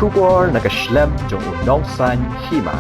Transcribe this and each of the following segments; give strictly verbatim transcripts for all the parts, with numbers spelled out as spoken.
Khubor na ka shlem jong u nongsan hima.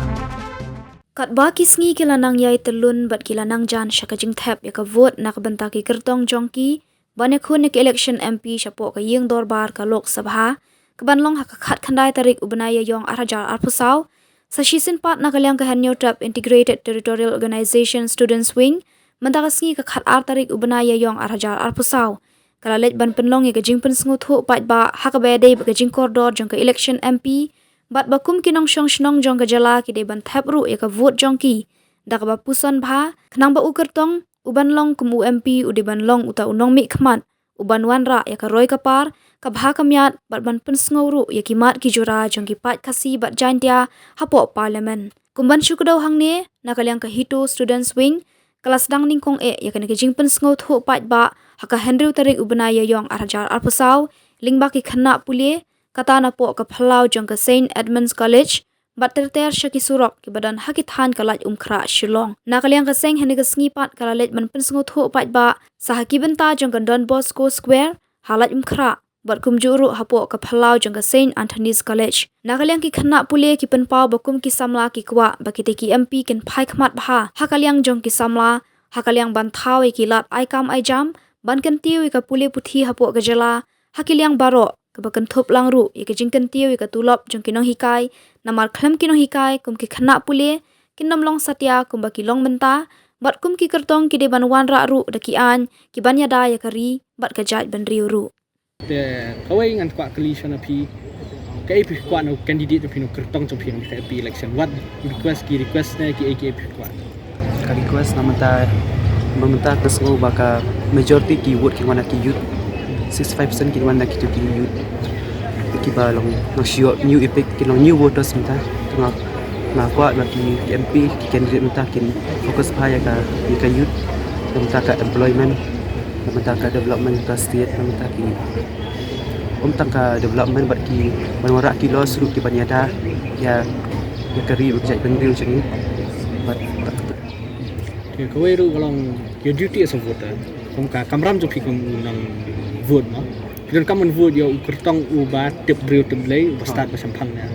Katba ki sngi ki la nang ïai tylun bad ki la nang jan sha ka jingthep ïa ka vote na ka bynta ki kyrtong jong ki ban ïakhun ïa ki election M P shapoh ka ïing dorbar ka Lok Sabha, ka ban long ha ka khatkhyndai tarik u bnai Ïaïong arhajar arphew saw, sa shisien pat na ka liang ka Hynñiewtrep Integrated Territorial Organization Students Wing, mynta ka sngi ka khatar tarik u bnai Ïaïong arhajar arphew saw, ka la leit ban pynlong ïa ka jingpynsngewthuh paidbah ha kaba ïadei bad ka jingkordor jong ka election M P, bad ba kum ki nongshong shnong jong ka jylla ki dei ban thep ruh ïa ka vote jong ki da kaba puson bha, khnang ba u kyrtong u ban long kum u M P u dei ban long uta u nongmihkhmat u ban wanrah ïa ka roi ka par, ka bha ka miat, bad ban pynsngew ruh ïa ki mat ki jura jong ki paid Khasi bad Jaintia hapoh Parliament. Kum ban shu kdew hangne, na ka liang ka HITO Students Wing ka la sdang nyngkong eh ïa kane ka jingpynsngewthuh paidbah ha ka hynriew tarik u bnai Ïaïong arhajar arphew saw, lyngba ki khynnah pule, kata napoh ka phyllaw jong ka Saint Edmund's College, bad ter ter sha ki surok kiba don ha ki thaiñ ka Laitumkhrah Shillong. Na ka liang ka seng, ha kane ka sngi pat ka la leit ban pynsngewthuh paidbah sa ha ki bynta jong ka Don Bosco Square ha Laitumkhrah, bad kumjuh ruh hapoh ka phyllaw jong ka Saint Anthony's College. Na ka liang ki khynnah pule ki pynpaw ba kum ki samla ki kwah ba kitei ki M P kin phai khmat bha ha ka liang jong ki samla, ha ka liang ban thaw ïa ki lad ai kam ai jam, ban kyntiew ïa ka pule puthi hapoh ka jylla, ha ki liang baroh, kaba kynthup lang ruh ïa ka jingkyntiew ïa ka tulop jong ki nonghikai, namar khlem ki nonghikai kum ki khynnah pule kin ym long satia kumba ki long mynta, bad kum ki kyrtong ki dei ban wanrah ruh da ki aiñ ki ban ïada ïa ka ri bad ka jaitbynriew ruh. Te kawei ngan kwah kylli shuwa na phi, kaei phi kwah na u candidate jong phi, na u kyrtong jong phi ha ka M P election? Wat request, ki request ne kiei kiei phi kwah? Ka request na mynta, na mynta ka sngew ba ka majority ki vote ki wan na ki youth. Sixty-five percent ki wan na kito ki youth. Kiba long nang shu ïoh new epic, ki long new voters mynta. Te nga, nga kwah ba ki, ki M P, ki candidate mynta kin focus bha ïa ka, ïa ka youth. Na mynta ka employment, na mynta ka development ka state, na mynta ki, ym tang ka development bad ki ban wanrah ki laws ruh ki ban ïada ïa, ïa ka ri, ïa ka jaitbynriew jong ngi. Bad Te kawei ruh ka long your duty as a voter. Kum ka kamram jong phi kum u nong vote mo, phi donkam ban vote ïa u kyrtong uba tip briew tip Blei, uba stad ba shemphang ne.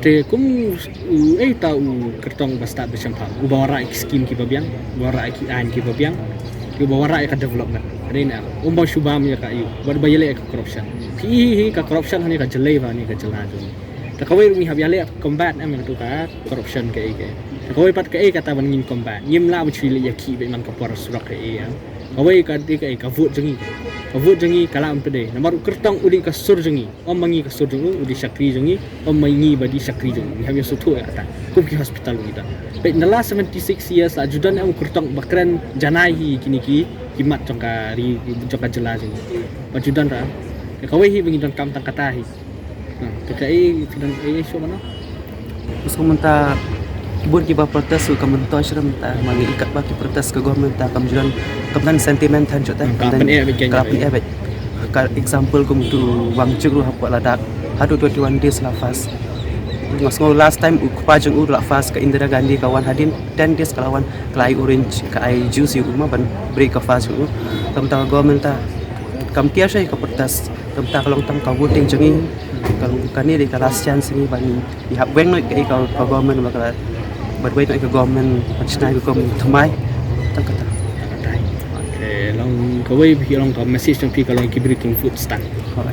Te kum u, ei, uta u kyrtong uba stad ba shemphang, uba wanrah ïa ki skim kiba biang, uba wanrah ïa ki aiñ kiba biang, uba wanrah ïa ka development. Ka dei ne, um bam shu bam ïa ka, ïa u, bad ba ïaleh ïa ka corruption. Phi i hi ka corruption ha kane ka jylla, ba ha kane ka jylla jong ngi. Te kawei ruh ngi hap ïaleh combat em ïa katu ka corruption kaei kaei. Te kawei pat kaei kata ban ngin combat? Ngim lah ban shu leit ïakhih beit man ka por surok kaei, ïa. Kawei ka dei kaei, ka vote jong ngi. Ka vote jong ngi ka lah ban pynïadei. Namar u kyrtong u dei ka sur jong ngi. Ym ma ngi ka sur jong u, u dei shakri jong ngi. Ym ma ngi ba dei shakri jong u. Ngi hap ïasngewthuh ïa kata. Kum ki hospital u ita. Peit, in the last seventy-six years la ju don em u kyrtong ba kren janai hi kine ki, ki mat jong ka ri, jong ka jylla jong ngi. Ba ju don ra. Te kawei hi ba ngi donkam tang kata hi. Hmm, te kaei, phi don, eh, shuh mano? Bad kumta ki bun kiba protest ruh kam myntoi shuh mynta, ma ngi i katba ki protest ka government ta kam ju don, kam don sentiment than jot ta, kam don, ka la pyneh beit. Ka example kum utu u Wangchuk ruh hapoh Ladakh, haduh twenty-one days la fast. Nga sngew last time u kpa jong u la fast, ka Indira Gandhi ka wan hadien ten days ka la wan, ka la ai orange, ka ai juice ïa u ma ban break ka fast jong u. Kumta ka government ta kam tiar shuh ïa ka protest. Kumta ka long tang ka voting jong ngi, ka long kane dei ka last chance ngi ban ïa hap weng noh ïa ka, ka government ba ka la, ban weng noh ïa ka government ban shna ïa ka government thymmai. Tang kata. Te long kawei, phi long ka message jong phi ka long ki briew kin vote stad.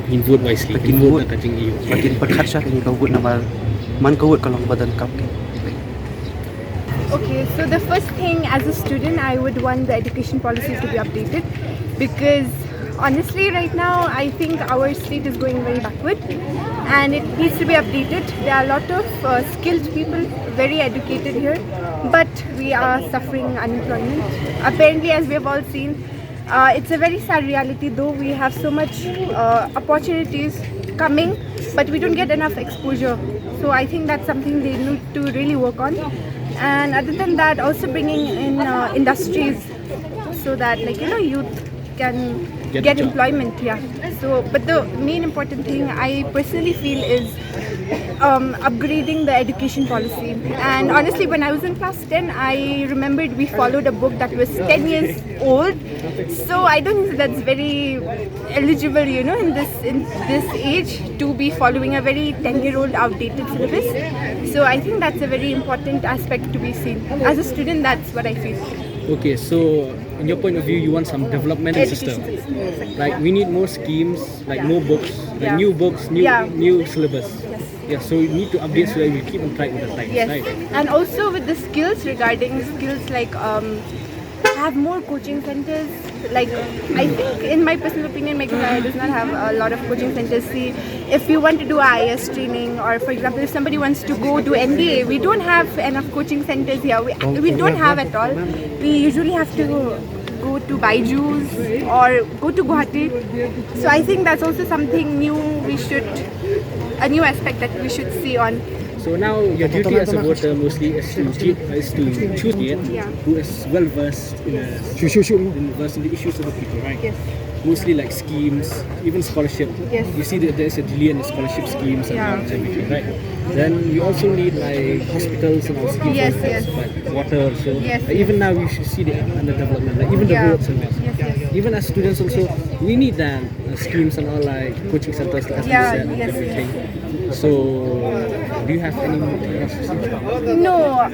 Kin vote wisely, kin vote da ka jingïohi. Ba kin pyrkhat shuh ïa ka vote namar man ka vote ka long ba donkam. Okay, so the first thing, as a student, I would want the education policy to be updated because honestly, right now, I think our state is going very backward and it needs to be updated. There are a lot of uh, skilled people, very educated here, but we are suffering unemployment. Apparently, as we have all seen, uh, it's a very sad reality, though we have so much uh, opportunities coming, but we don't get enough exposure. So I think that's something they need to really work on. And other than that, also bringing in uh, industries so that, like, you know, youth can Get employment, yeah. So, but the main important thing I personally feel is um, upgrading the education policy. And honestly, when I was in class ten, I remembered we followed a book that was ten years old. So I don't think that's very eligible, you know, in this in this age to be following a very ten-year-old outdated syllabus. So I think that's a very important aspect to be seen. As a student, that's what I feel. Okay, so in your point of view, you want some development in the Education system. system. Like we need more schemes, like more books, like Yeah. new books, new Yeah. new syllabus. Yes. Yeah, so we need to update so that we keep on track with the times, Yes, right? And also with the skills, regarding skills like um, have more coaching centers. Like I think, in my personal opinion, Meghalaya does not have a lot of coaching centers. See, if you want to do I A S training, or for example, if somebody wants to go do M B A, we don't have enough coaching centers here. We, we don't have at all. We usually have to go to BYJU'S or go to Guwahati. So I think that's also something new we should, a new aspect that we should see on. So now your duty as a voter mostly is to, choo- is to choose a candidate Yeah. who is well versed in, a, Sure, sure, sure. in versed in the issues of the people, right? Yes. Mostly like schemes, even scholarship. Yes. You see that there's a delay in the scholarship schemes and Yeah. all and everything, right? Then you also need like hospitals and all schemes Yes, like that, yes. like water also. Yes, Like, even now you should see the underdevelopment, like even the Yeah. roads and all. Yes, yes. Even as students also, we need that uh, schemes and all like coaching centers, like Yeah, you said, yes, everything. So, do you have anything else to say? No.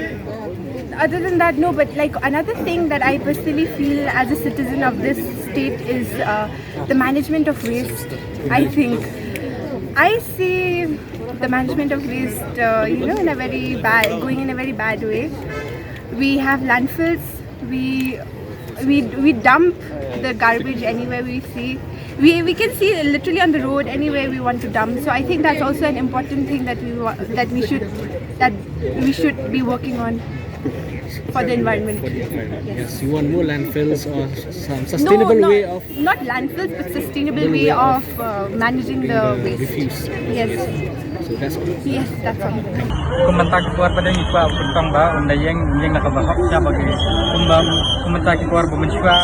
Other than that, no. But like another thing that I personally feel as a citizen of this state is uh, the management of waste. I think I see the management of waste, uh, you know, in a very bad, going in a very bad way. We have landfills. We we we dump the garbage anywhere we see. We, we can see literally on the road anywhere we want to dump. So I think that's also an important thing that we wa- that we should that we should be working on for the environment. For the environment. Yes, you want more landfills or some No, sustainable not, way of not landfills, but sustainable way of uh, managing the the waste. refuse. Yes. So that's all. Yes, that's all. Kum mynta ki por pat ngi kwah u kyrtong ba un da ïeng, ïeng na kaba hok sha ba ki. Kumba kum mynta ki por ba mynshuwa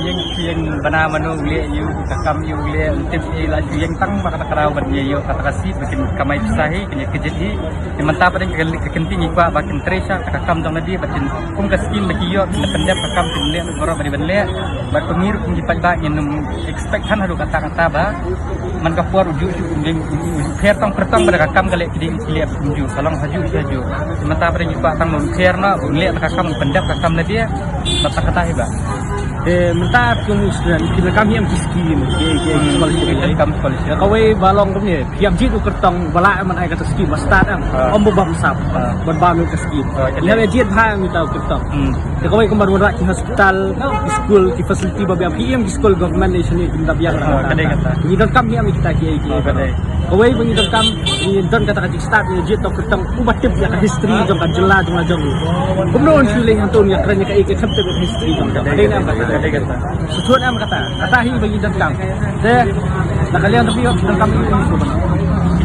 ïeng, ïeng bana mano u leh ïa u, ka kam ïa u leh, u tip ïa la shu ïeng tang ba kata ka daw ban ïa ïoh kata ka seat ba kin kamai pisa hi, kin ïa kjit hi. Te mynta pat ka kynti ngi kwah ba kin trei sha kata ka kam jong lade ba kin kum ka skim ba ki ïoh kin pyndep ka kam kin leh baroh ba dei ban leh. Bad kum ngi ruh kum ki paidbah ngin ym expect than haduh katta katta ba man ka por u juh shuh kum dei u pher tang pher tang ba da ka kam ka leh ki dei ki leh kum juh ka long ha juh sha juh. Mynta ba dei ngi kwah tang ba un pher noh, un leh ka kam, un pyndep ka kam lade. Bad tang kata hi ba. Eh, mynta kum student ki la kam hi em ki skim, ki ki scholarship. Kam scholarship. Kawei ba long kum ne. Ïa jied u kyrtong ba lah man ai kata skim ba stad em. Ym ba bam sap. Ban bam ka skim. Ïa jied bha mynta u kyrtong. Te kawei kumba ruh ki hospital, ki school, ki facility ba biang, ki em ki school government ne shane ki da biang. Ngi donkam ïa kita ki ki. Kawei ba ngi donkam, ngi don kata ka jingstad ïa jied u kyrtong uba tip ïa ka history jong ka jylla jong la jong. Kumno un shu leh hangto ïa kren ïa ka ei ka khamtip history jong ka. Dei na kata. Suthuan em kata. Kata hi ba ngi donkam. Te na ka liang tapi ong donkam.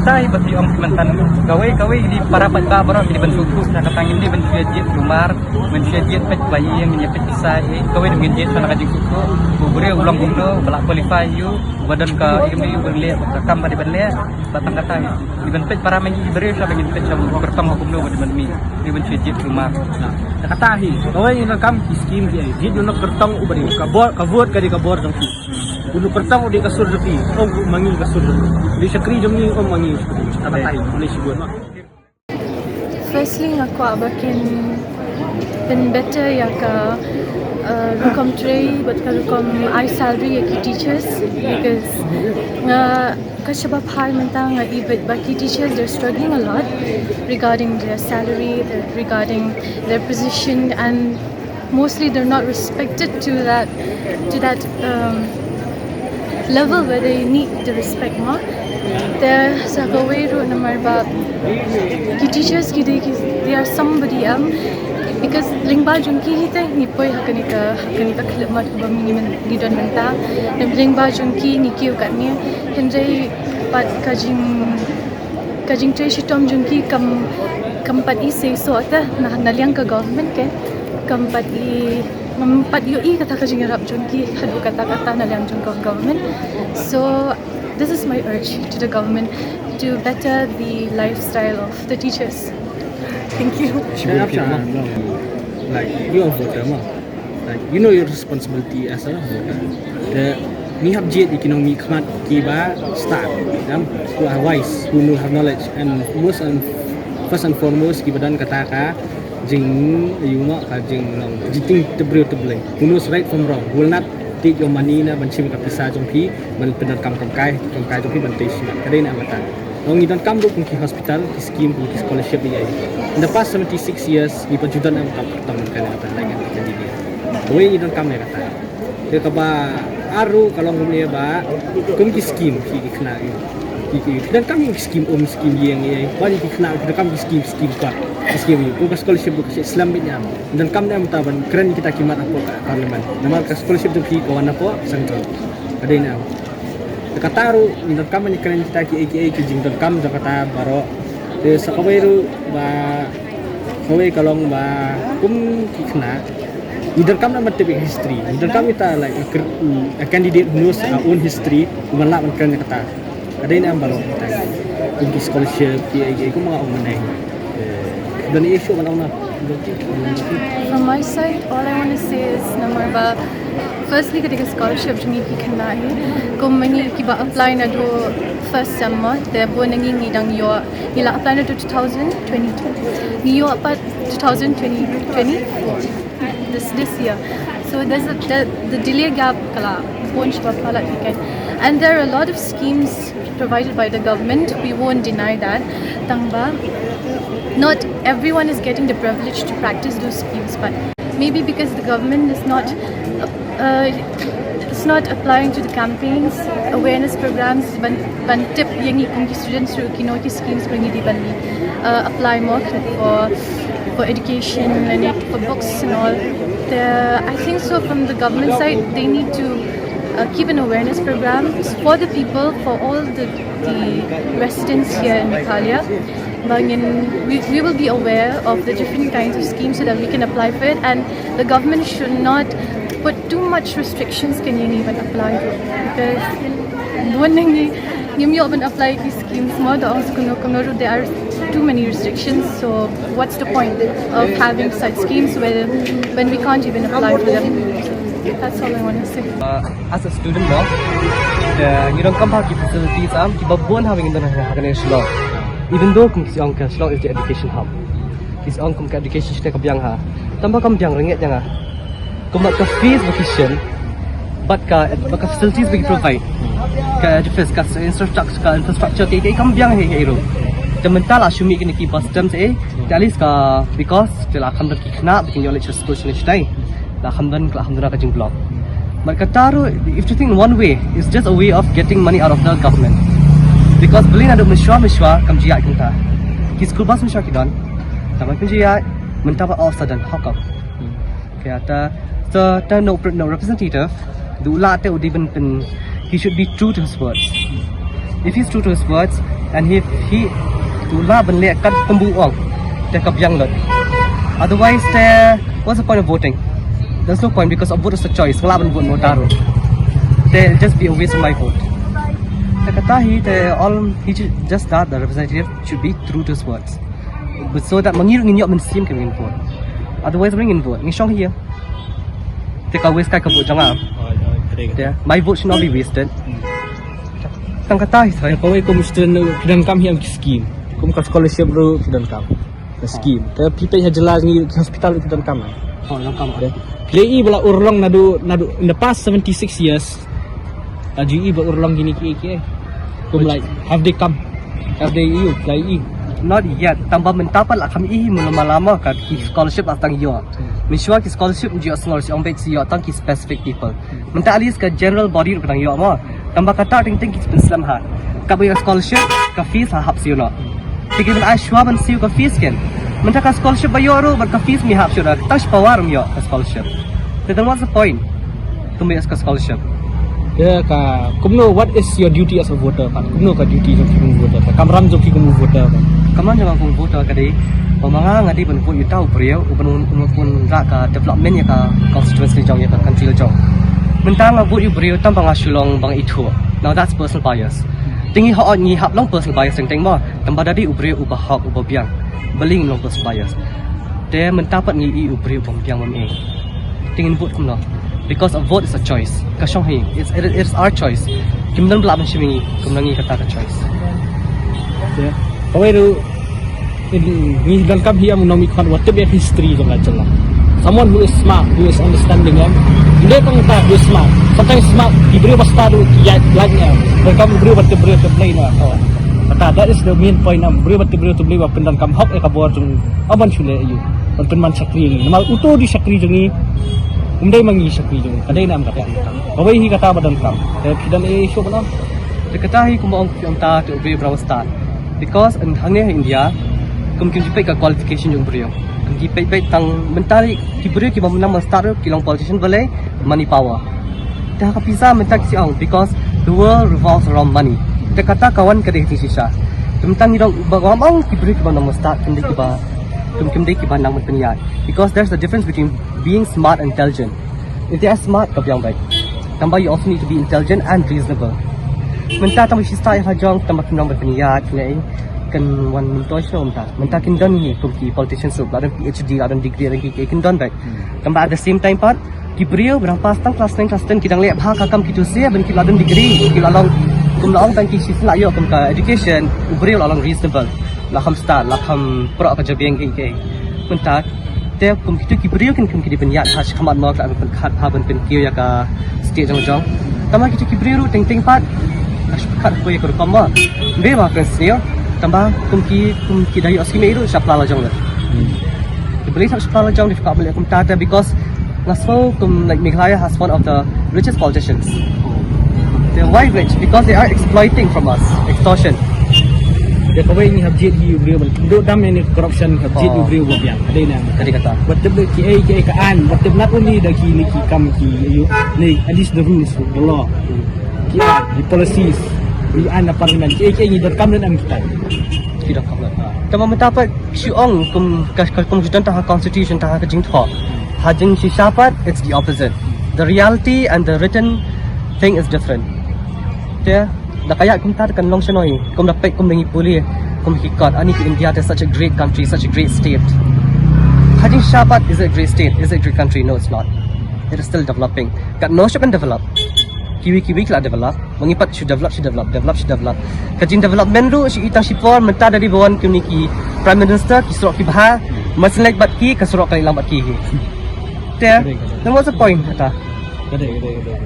Kita hi ba ti ong ki mynta kawei kawei di para paidbah baroh ki di ban sukuk na kata ngin di ban shu jied lumar, ban shu jied peit ba ïa ngin ïa peit pisa hi kawei di ngin jied na ka jingsukuk. U briew u long kumno ba la qualify ïa u ba don ka ïa u ban leh ka kam ba di ban leh ba tang kata hi. Di ban peit para ma ngi briew sha ba ngin peit sha u kyrtong kumno ba di ban mih. Di ban shu jied lumar. Kata hi kawei ngin donkam ki skim ki ai jied u kyrtong uba di ka bor ka vote ka di ka bor jong ki. U kyrtong u dei ka sur jong ki, ym ma ngi ka sur jong ki. U dei shakri jong ngi, ym ma ngi shakri. Kata hi, u dei shibun. Firstly, nga kwah ba kin pynbeit ïa ka uh, rukom trei bad ka rukom ai salary ïa ki teachers because nga ka shaba phai mynta nga i beit ba ki teachers, they're struggling a lot regarding their salary, their, regarding their position, and mostly they're not respected to that to that um, level where they need the respect mo. Te sa kawei ruh namar ba ki teachers ki dei ki, they are somebody else because lyngba jong ki hi te ngi poi ha kane ka ha kane ka khyllipmat ba ngi don mynta. Lyngba jong ki ngi kiew katne hynrei pat ka jing ka jingtrei shitom jong ki kam kam pat i seisoh te na na liang ka government ke kam pat i Ngam pat ïohi kata ka jingïarap jong ki haduh katta katta na liang jong ka government. So this is my urge to the government to better the lifestyle of the teachers. Thank you. Shibun. Like, you are a voter, ma. Like, you know your responsibility as a voter. Te ngi hap jied ïa ki nongmihkhmat kiba stad, who are wise, who know, have knowledge, and most and first and foremost kiba don kata ka jing, ïa u ma, ka jinglong jingtieng te briew te Blei, who knows right from wrong, who will not take your money na ban shim ka pisa jong phi ban pyndonkam kam kai kam kai jong phi ban tei shimet. Ka dei na kata. Ngi donkam ruh kum ki hospital, ki scheme, kum ki scholarship ïa. In the past seventy six years ngi pat ju don em kam kyrtong ka na kata, like, kan di dia. Wei ngi donkam ïa kata. Te kaba ar ruh ka long kumne ba kum ki scheme ki, ki khynnah ki, ki, ki donkam ki scheme um, scheme ïing ïa. Ba ki khynnah ki donkam ki scheme, scheme kot, scheme ïa. Kum ka scholarship ruh ka slem beit ïa. Donkam ne em ta ban kren kita ki mat hapoh ka parliament. Namar ka scholarship jong ki ka wan hapoh central. Ka dei ne em. Te kata ruh ngi donkam ban kren kita ki, ki, ki jingdonkam jong kata baroh. Te sa kawei ruh ba, kawei ka long ba kum ki khynnah ngi donkam ban tip ïa history. Ngi donkam ïa ta, like, a cr-, a candidate who knows our own history, u ban lah ban kren ïa kata. Ka dei ne em baroh kita. Kum ki scholarship ki, ki, ki, kum nga ong mynne. Don issue ban ong na. From my side, all I want to say is, namar ba firstly ka dei ka scholarship jong ngi ki khynnah hi. Kum ma ngi kiba apply naduh first sem mo, te bun na ngi ngi dang ïoh, ngi la apply naduh two thousand twenty-two, ngi ïoh pat two thousand twenty, twenty-four, this, this year. So there's a, the, the delay gap ka la bun shibun palat weekend. And there are a lot of schemes provided by the government, we won't deny that. Tang ba, not everyone is getting the privilege to practice those schemes, but maybe because the government is not, uh, it's not applying to the campaigns, awareness programs, ban, ban tip ïa ngi kum ki students ruh ki, you know, ki schemes ruh ngi dei ban, uh, apply more for, for education and for books and all. The, I think so from the government side, they need to, uh, keep an awareness program for the people, for all the, the residents here in Meghalaya. Ba ngin, we, we will be aware of the different kinds of schemes so that we can apply for it, and the government should not put too much restrictions kan ïa ngi ban apply for it. Because bun na ngi ngim ïoh ban apply ki schemes mo, da ong sa kumno kumno ruh, there are too many restrictions. So what's the point of having such schemes where, when we can't even apply for them? That's all I want to say. Uh, as a student mo, uh, ngi donkam bha ki facilities, am, kiba bun ha ba ngin don ha kane Shillong. Even though kum ki ong ka Shillong is the education hub, ki ong kum ka education shisha ka biang ha. Tang ba kam biang ryngkat ïa nga. Kumba ka fees ba ki shim, bad ka, bad ka facilities ba ki provide, ka edifice, ka infrastructure, ka infrastructure, ka, ka kam biang hi hi ruh. Te mynta la shu mih kine ki bus stand, eh, te at least ka, because te la kham don ki khynnah ba kin ïoh leit sha school shane shatai. La kham don, la kham don ka jingblock. Bad kata ruh, if you think in one way, it's just a way of getting money out of the government. Because balei naduh mynshuwa mynshuwa kam ju ïaid kumta. Ki school bus mynshuwa ki don. Tang ba kim ju ïaid, mynta ba all of a sudden, how come? Kata, ta, ta no, no representative, du la te u dei ban pyn, he should be true to his words. If he's true to his words, and he, he, du la ban leh kat kumba u ong, te ka biang lut. Otherwise, te, what's the point of voting? There's no point because a vote is a choice. Nga lah ban vote mo ta ruh. Te, just be a waste of my vote. Te kata hi, te, all, he ju-, just that the representative should be true to his words. But so that ma ngi ruh ngin ïoh mynsiem ka ngin vote. Otherwise, ma ngin vote, ngi shong hi ïa. Te ka waste kai ka vote jong nga. Oh, oh, correct. Yeah, my vote should not be wasted. Hmm. Tang kata hi. Tang kawei kum student ruh ki donkam hi ïa ki scheme. Kum ka scholarship ruh ki donkam. Ka scheme. Te phi peit ha jylla ngi ki hospital ruh ki donkam. Oh, donkam. Yeah. Phi la i ba la urlong naduh, naduh in the past seventy six years. La ju i ba urlong kine ki, ki. Kum, like, have they come? Have they, you, like, you? Not yet. Tang ba mynta pat la kham i hi, mynno mynno ka ki scholarship la tang ïoh. Mynshuwa ki scholarship ju ïoh sngur, ong beit, ïoh tang ki specific people. Mynta at least ka general body ruh ka dang ïoh mo. Tang ba kata teng teng ki pynslem ha. Kaba ïoh scholarship, ka fees ha hap siew noh. Te ki ban ai shuwa ban siew ka fees ken. Mynta ka scholarship ba ïoh ruh bad ka fees mi hap shuh da. Tang shi pawa ruh ym ïoh ka scholarship. Then what's the point? Kumba ïoh ka scholarship. Te ka, kumno, what is your duty as a voter? Ka, kumno ka duty jong ki kum voter? Ka kamram jong ki kum voter? Kamram jong ki kum voter ka dei Ba ma nga nga dei ban vote ïa uta u briew uban un, un, un rah ka development ïa ka constituency la jong, ïa ka country la jong. Mynta nga vote ïa u briew tang ba nga shu long ba nga ithuh. Now that's personal bias. Te ngi hap, ngi hap long personal bias teng teng mo. Tang ba da dei u briew uba hok uba biang. Balei ngin long personal bias? Te mynta pat ngi i u briew uba biang bym ei. Te ngin vote kumno? Because a vote is a choice. Ka shong hi, it's, it, it's our choice. Kim don ba lah ban shim ïa ngi, kumno ngi kata ka choice. Kawei ruh, ngi donkam hi ïa u nongmihkhmat uba tip ïa history jong ka jylla. Someone who is smart, who is understanding, em. Ym dei tang uta who is smart. Sometimes smart, ki briew ba stad ruh ki ïaid lait, em. Donkam u briew ba tip briew tip Blei noh, kawei. Kata, that is the main point, em. Briew ba tip briew tip Blei ba pyndonkam hok ïa ka bor jong u. Ban shu leh ïa u. Ban pynman shakri ïa ngi. Namar uto u dei shakri jong ngi. Um dei ma ngi shakri jong ngi. Ka dei ne em kata? Kawei hi kata ba donkam. Te phi don ei ei shuh ban ong? Te kata hi kumba ong phi, ong ta te u briew ba stad. Because hangne ha India, kum kim ju peit ka qualification jong u briew. Kum ki peit peit tang mynta ki briew kiba nang ban stad ruh ki long politician balei? Money power. Te ha ka pisa mynta ki ong, because the world revolves around money. Te kata ka wan ka dei ka jingshisha. Te mynta ngi dang ba, ba ong ki briew kiba nang ban stad kim dei kiba, kim, kim dei kiba nang ban pynïaid. Because there's a difference between being smart and intelligent. If they are smart, ka biang beit. Tang ba you also need to be intelligent and reasonable. Mynta tang ba shi stad ïa la jong, tang ba kim nang ban pynïaid, ne, kan wan myntoi shuh mynta. Mynta kin don hi kum ki politicians ruh, la don PhD, la don degree, la don ki, ki kin don beit. Tang ba at the same time pat, ki briew ba dang pass tang class nine, class ten, ki dang leh bha ka kam kito seh, ban ki la don degree, ki la long, kum la ong tang ki shisien la ïoh kum ka education, u briew la long reasonable, la kham stad, la kham proh ka jabieng ki, ki. Mynta te kum kito ki briew kin, kin ki dei ban ïaid ha shi khmat mo, ka la ban khat ha ban pynkiew ïa ka state jong jong. Tang ba kito ki briew ruh teng teng pat, ka shu khat ko ïa ka rukom mo. Be ba kan sniew, tang ba kum ki, kum ki da ïoh skim ei ruh sha pla la jong le. Ki believe sha pla la jong dei ka believe kumta te because nga sngew kum, like, Meghalaya has one of the richest politicians. They're why rich? Because they are exploiting from us. Extortion. Ïa kawei ngi hap jied hi u briew ba. Duk dam ïa ni corruption, hap jied u briew ba biang. Ka dei na. Ka dei kata. Wat tip ki ei ki ei ka aiñ, wat tip not only da ki ni ki kam ki, you, ni, at least the rules, the law. Ki aiñ, the policies, the aiñ na parliament. Ki ei ki ei ngi donkam ne em kita. Ki donkam ne. Tang ba mynta pat shu ong kum ka, ka, kum shu don tang ha constitution, tang ha ka jingthoh. Ha jingshisha pat, it's the opposite. The reality and the written thing is different. Te da ka ïaid kumta te kan long shano hi, kum da peit kum da ngi pule, kum ki kot, ani ki India te such a great country, such a great state. Ha jingshisha pat, is it a great state? Is it a great country? No, it's not. It is still developing. Katno shuh kan develop? Kiwei kiwei ki la develop. Ma ngi pat shu develop, shu develop, develop, shu develop. Ka jingdevelopment ruh shu i tang shipor, mynta da dei ba wan kine ki Prime Minister, ki surok ki bha, ma shu leit bad ki, ka surok ka leit lang bad ki hi. Te, then what's the point kata? Ka dei, ka dei, ka dei.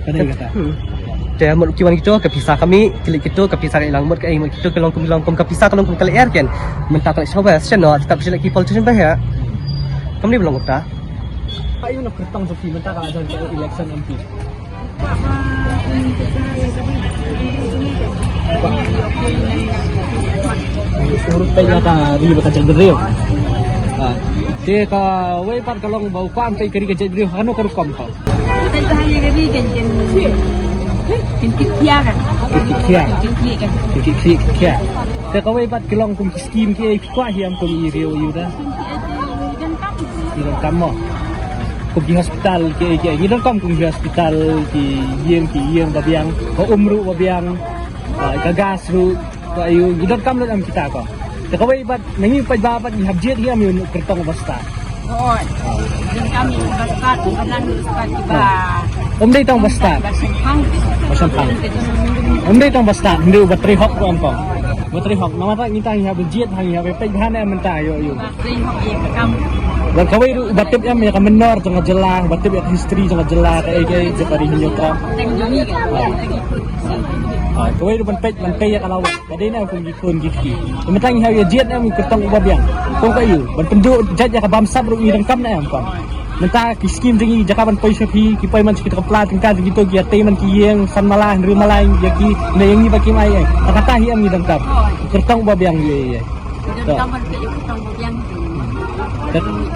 Ka dei kata. Hmm. Te mut ki wan kito, ka pisa ka mih, ki leit kito, ka pisa ka leit lang, mut ka ei, mut kito ka long kum, long kum, ka pisa ka long kum ka lyer ken. Mynta ka leit sha west, sha north, ka pisa leit ki politician ba heh. Kam dei ba long kata. Ayu na kyrtong jong phi mynta ka la jan ka election M P. Surut peit ïa ka ri ba ka jaitbynriew. Ah. Te kawei pat ka long ba u kwah peit ka ri ka jaitbynriew, kano ka rukom ka? Peit ba ha ri ka ri kan, kan, kan tip khia kan. Kan tip khia. Kan tip khia kan. Kan tip khia, khia. Te kawei pat ki long kum ki skim ki ei ki kwah hi em kum i riew i u da. Ngi donkam mo. Kum ki hospital ki, ki, ngi donkam kum ki hospital, ki ïing, ki ïing ba biang, ka um ruh ba biang, ah, ka gas ruh, ka ayu, ngi donkam lut em kita ko. Te kawei pat, na ngi pat ba pat ngi hap jied hi em ïa u kyrtong ba stad. Oi. Donkam ïa u ba stad, ba nang u stad kiba. Um dei tang ba stad. Ba shemphang. Ba shemphang. Um dei tang ba stad, um dei u ba trei hok ruh em ko. Ba trei hok, namar ngi tang ngi hap jied, ngi hap peit ba ne mynta ïoh ïoh. Bad kawei ruh ba tip em ïa ka mynnor jong ka jylla, ba tip ïa ka history jong ka jylla, ka ei ka ei jong ka ri Hynñiewtrep. Ah, kawei ruh ban peit, ban peit ïa ka lawei. Ka dei na kum ki khun ki kti. Te mynta ngi hap ïa jied em kyrtong uba biang. Kum ka ïa u ban pynduh jait ïa ka bamsap ruh ngi donkam na em kum. Mynta ki skim jong ngi jaka ban poi sha phi, ki poi man sha ki, ka pla tyngka jong ki to ki ïa tei man ki ïing san mala hynriew mala ïa ki, ne ïa ngi ba kim ai. Te kata hi em ngi donkam. Kyrtong uba biang ïa ïa. Donkam ban peit ïa u kyrtong ba biang.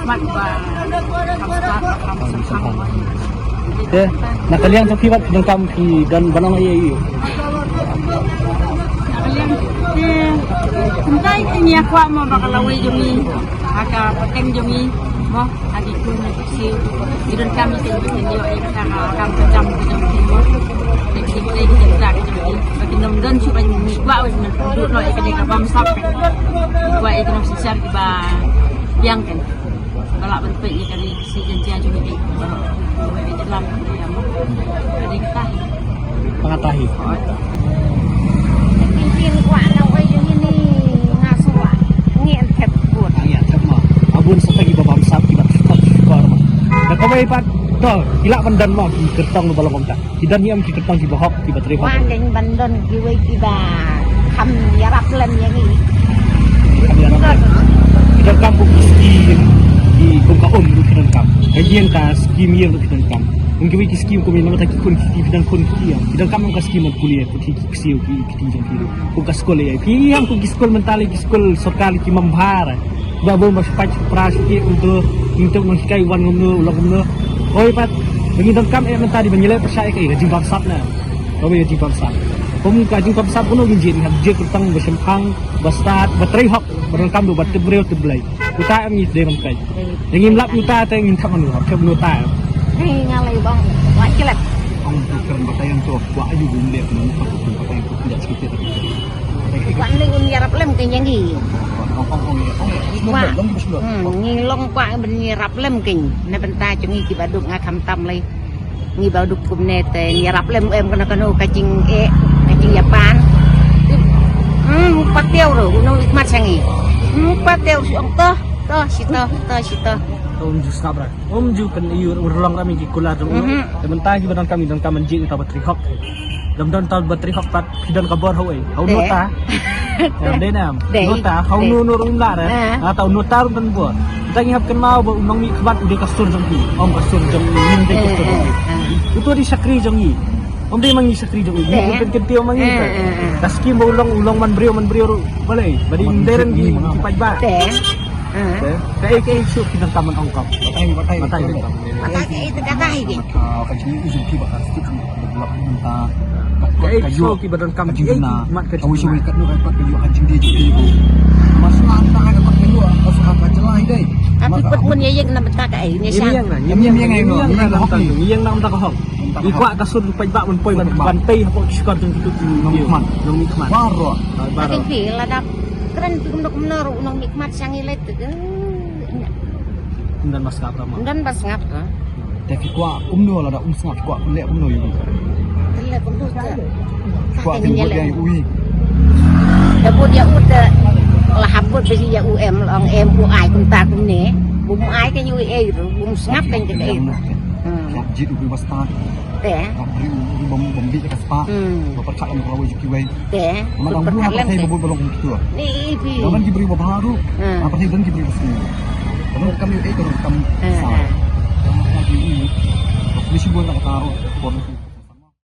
Mat ba. Te na ka liang jong phi wat donkam phi don ban ong ïa ïa. Na ka liang te Kumta ïa kane ïa kwah mo ba ka lawei jong ngi ha ka pateng jong ngi mo ha ki khun ki ksiew ki donkam ïa kane ïa kane ïoh ïa ka kam ka jam ka jong ki mo. Te ki te ki jam ka jong ki ba kin ym don shuh ba ngi kwah ba ngi ym don ïa kane ka bamsap. Kwah ïa ki nongsynshar kiba biang kan. Ba lah ban peit ïa kane. Ka dei kata hi. Pynban kwah na wei jong ngi ni nga sngewbha. Ngi an thep bun. Ngi an thep ma. Abun sa ki ba bamsap ki ba thep kor ma. Da kawei pat to ki lah ban don ma ki kyrtong ba long kumta. Ki don hi em ki kyrtong ki ba hok ki ba trei hok. Wan dang ban don kiwei kiba kham ïarap lem ïa ngi. Ki donkam kum ki skim ki kum ka um ruh ki donkam. Ka ïing ka skim ïing ruh ki donkam. Kum kiwei ki skim kum ïa nangta ki khun ki kti ki don khun ki kti ïa. Ki donkam kum ka skim ban pule ïa ki kti ki ksiew ki kti jong ki ruh. Kum ka skul ïa phi ïa kum ki skul mynta lei ki skul sorkar ki mam bha. Ba bun ba shu pait shu pra shu ïeh kumto. Ngi tuk ngi hikai wan kumno long kumno. Oi pat ba ngi donkam eh mynta dei ban ïaleh pyrshah ïa ka jingbamsap na. Ba ba ïa jingbamsap. Kum ka jingbamsap kumno ngi jied ngi hap jied kyrtong ba shemphang ba stad ba trei hok ba donkam ruh ba tip briew tip Blei. Uta em ngi dei ban peit. Ïa ngim lap uta te ngin thap mano hap thep uta em. Ngi nga lei bang. Wa kilat. Ong tu kyrm batai ong tu wa ayu gum leh nang pat tu batai tu tidak sikit. Wan ni un ïarap lem kein ïa ngi. Kwah. Hmm, ngi long kwah ban ïarap lem kein. Na bynta jong ngi kiba duk nga kham tam lei. Ngi ba duk kumne te ngi ïarap lem em kano kano ka jingeh ka jingïapan. Hmm, u patew ruh u nongmihkhmat sha ngi. Hmm, u patew shu ong to to shi to to shi to. Ym ju sngap ra. Ym ju pyn-i ïa u rlong kami ki kular jong u. Mhm. Te mynta kiba donkam ngi donkam ban jied ïa uta ba trei hok. Lem don uta ba trei hok pat phi don ka bor hawei. Hau nota. Em dei nam. Nota hau no no rum la re. Nga ta nota rum don bor. Uta ngi hap kynmaw ba u nongmihkhmat u dei ka sur jong phi. Ym ka sur jong ngi, ngi dei ka sur jong phi. Uto dei shakri jong ngi. Ym dei ma ngi shakri jong u. Ngi pynkyntiew ma ngi. Ka skim ba u long u long man briew man briew ruh. Balei ba dei ym dei ren ki paidbah. Te. Te, kaei kaei shuh ki donkam ban ong kam. Batai batai batai. Batai kaei te kata hi ki. Ka jingïohi jong ki ba ka stick develop mynta. Kaei shuh ki ba donkam ki mat ka jingïohi. Awi shuh kat nu kat ka ïoh ka jingdie jong ki. Mas na ta ka kat ka ïoh ka sa ka jela hi dei. Tapi put mun ïa ïeng na mynta kaei ne sha. Ïeng na ïeng na mynta ka hok. Ïeng na mynta ka hok. Ïa kwah ka sur paidbah ban poi ban tei hapoh ki shkor jong ki tu ki nongmihkhmat. Nongmihkhmat. Baroh. Baroh. Kren tu kumno kumno ruh nongmihkhmat sha ngi leit. Ym don ba sngap ka mo. Ym don ba sngap ka. Te phi kwah kumno lada um sngap kwah pynleh kumno ïa u. Pynleh kumno te. Kwah pynbud ïa u. Te bud ïa u te. La hap bud ba ïa u em la ong em u ai kumta kumne. Bym ai ka ïa u ei ruh bym sngap ka ïa ka ei. Kwah jied u ba stad. Te. Kwah bri u bym bym bit ka spah. Ba pyrkhat ïa ka lawei jong kiwei. Te. Namar dang buh ha ka thei ba bud ba long kumtu. Ni i phi. Dang don ki briew ba bha ruh. Ha ka thei don ki briew ba sngew. Ka long kam ïoh ei ka long kam sa. Ka long kam ïoh ei. Ka polisi bun na ka ta ruh.